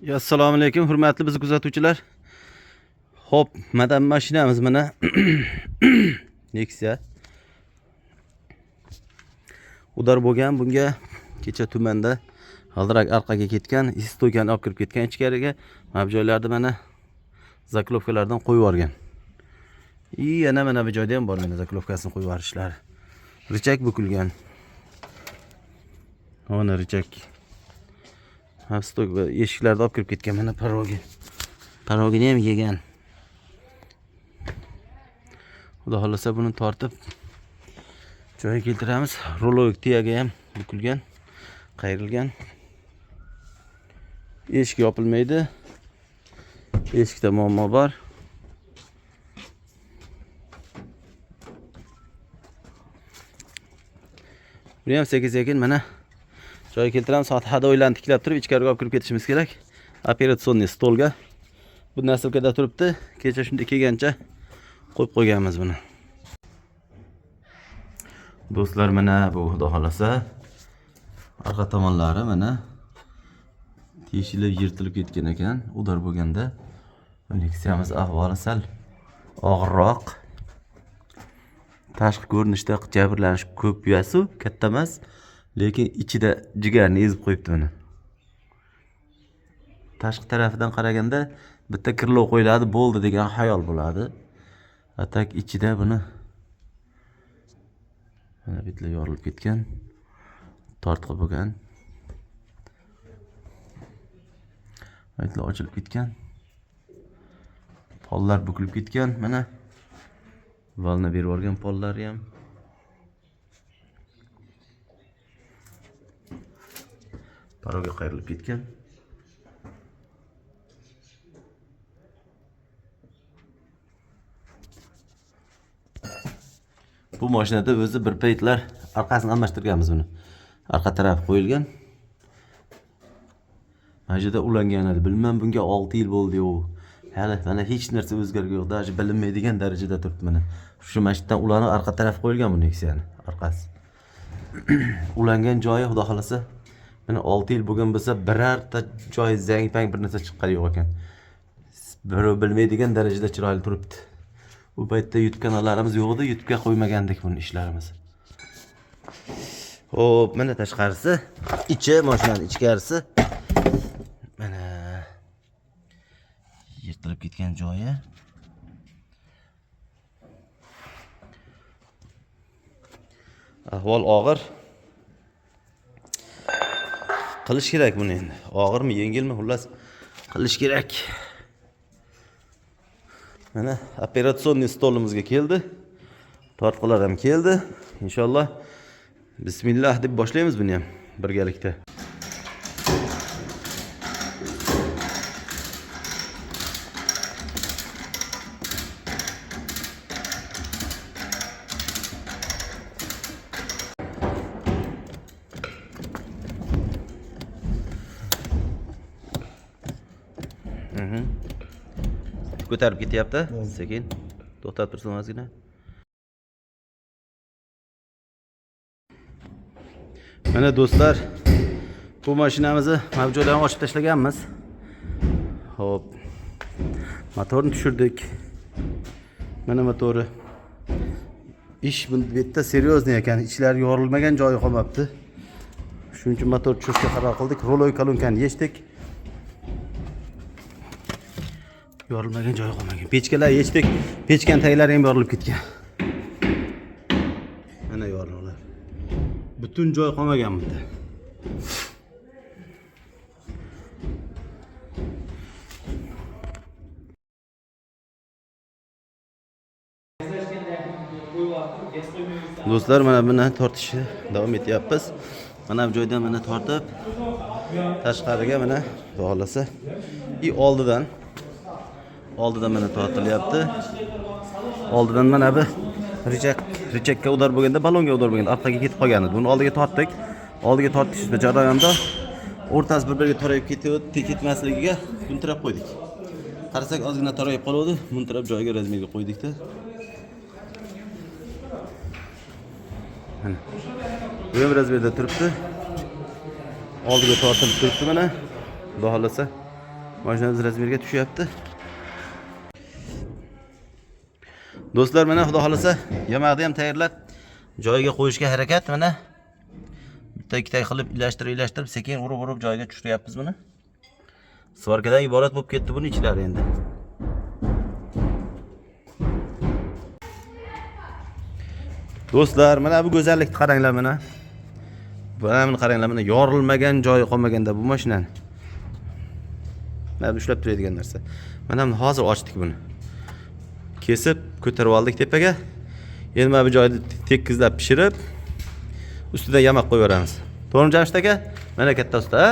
Assalomu alaykum, hurmatli bizni kuzatuvchilar. Xo'p, madam mashinamiz mana Nexia. Udar bo'lgan bunga kecha tumanda g'aldirak orqaga ketgan, istokani olib kirib ketgan ichkariga. Mana bu joylarda mana zaklovkalardan qo'yib yuborgan. И yana mana bu joyda ham bor mana zaklovkasini qo'yib yuborishlari. Richak bukilgan. Mana richak. Ha, stok va eshiklarni olib kirib ketgan mana parogi. Parogini ham yegan. Xudo xohlasa buni tortib joyiga keltiramiz. Rulovik tiyaga ham bukilgan, qayrilgan. Eshik yopilmaydi. Eshikda muammo bor. Buni ham sekin-sekin mana joyiga keltiramiz. Soat hadoylarni tiklab turib ichkariga olib kirib ketishimiz kerak. Operatsionniy stolga. Bu nasilkada turibdi. Kecha shunday kelgancha qo'yib qo'yganmiz buni. Do'stlar, mana bu xudo xolasa arqa tomonlari mana teshilib yirtilib ketgan ekan. Udar bo'lganda Nexiyamiz ahvoli sal og'irroq. Tashqi ko'rinishda jabrlanish ko'p yasu, katta emas, lekin ichida jigarni ezib qo'yibdi mana. Tashqi tarafidan qaraganda bitta kirlov qo'yiladi, bo'ldi degan xayol bo'ladi. A tak ichida buni mana bitlar yorilib ketgan, tortqi bo'lgan. Bitlar ochilib ketgan. Pollar bukilib ketgan mana. Valna berib yuborgan pollari ham. Paroga qayrilib ketgan. Bu mashinada o'zi bir paytlar orqasini almashtirganmiz buni. Arqa tarafi qo'yilgan. Mana shu yerda ulangan edi. Bilmam bunga 6 yil bo'ldi u. Hali mana hech narsa o'zgargan yo'q. Даже bilinmaydigan darajada turibdi mana. Shu mashinadan ulanib arqa tarafi qo'yilgan bu Nexia'ni orqasi. Ulangan joyi xudo xolasa mana 6 yil bo'lgan bo'lsa birorta joyi zang-pang bir narsa chiqqani yo'q ekan. Birov bilmaydigan darajada chiroyli turibdi. U paytda YouTube kanallarimiz yo'q edi, YouTube'ga qo'ymagandik buni ishlarimiz. Xo'p, mana tashqarisi, ichi, mashinaning ichkarisi. Mana yirtilib ketgan joyi. Ahvol og'ir. Qilish kerak buni endi. Og'irmi, yengilmi, xullas qilish kerak. Mana operatsionniy stolimizga keldi. Tortqilar ham keldi. Inshaalloh bismillah deb boshlaymiz buni ham birgalikda. Ko'tarib ketyapti. Sekin to'xtab tursin ozgina. Mana do'stlar, bu mashinamizni mana bu joylarni ochib tashlaganmiz. Xo'p. Motorni tushirdik. Mana motori. Ish bu yerda серьезный ekan. Ichlari yorilmagan joyi qolmabdi. Shuning uchun motor tushirishga qaror qildik. Roloy kolonkani yechdik. Yorilmagan joyi qolmagan. Pechkalar yechdik. Pechkani taglari ham yorilib ketgan. Mana yorillar. Butun joy qolmagan bunda. Do'stlar, mana buni tortishni davom etyapmiz. Mana bu joydan mana tortib tashqariga mana xudo xolasa и oldidan mana tortilyapti. Oldidan mana bu richakka udar bo'lganda, ballonga udar bo'lganda orqaga ketib qolgan edi. Buni oldiga tortdik. Oldiga tortish jarayonida o'rtasi bir-biriga torayib ketmasligiga buntirab qo'ydik. Qarasak ozgina torayib qoluvdi, buntirab joyiga razmerga qo'ydikda. Mana. Bu ham razmerda turibdi. Oldiga tortilib turibdi mana. Xudo xolasa. Mashinamiz размер ga tushyapti. Do'stlar, mana xudo xolasa yamoqni ham tayyorlab joyiga qo'yishga harakat mana. Bitta ikkita qilib ilashtirib ilashtirib sekin urib urib joyiga tushiryapmiz buni. Сварка dan iborat bo'lib ketdi buni ichlari endi. Do'stlar, mana bu go'zallikni qaranglar mana. Mana buni qaranglar, mana yorilmagan joyi qolmaganda bu mashinani. Mana bu ushlab turadigan narsa. Mana buni hozir ochdik buni. Kesib ko'tarib oldik tepaga. Endi mana bu joyni tekizlab pishirib, ustidan yamoq qo'yib yuboramiz. To'g'rimi, Jamshid aka? Mana katta usta, ha?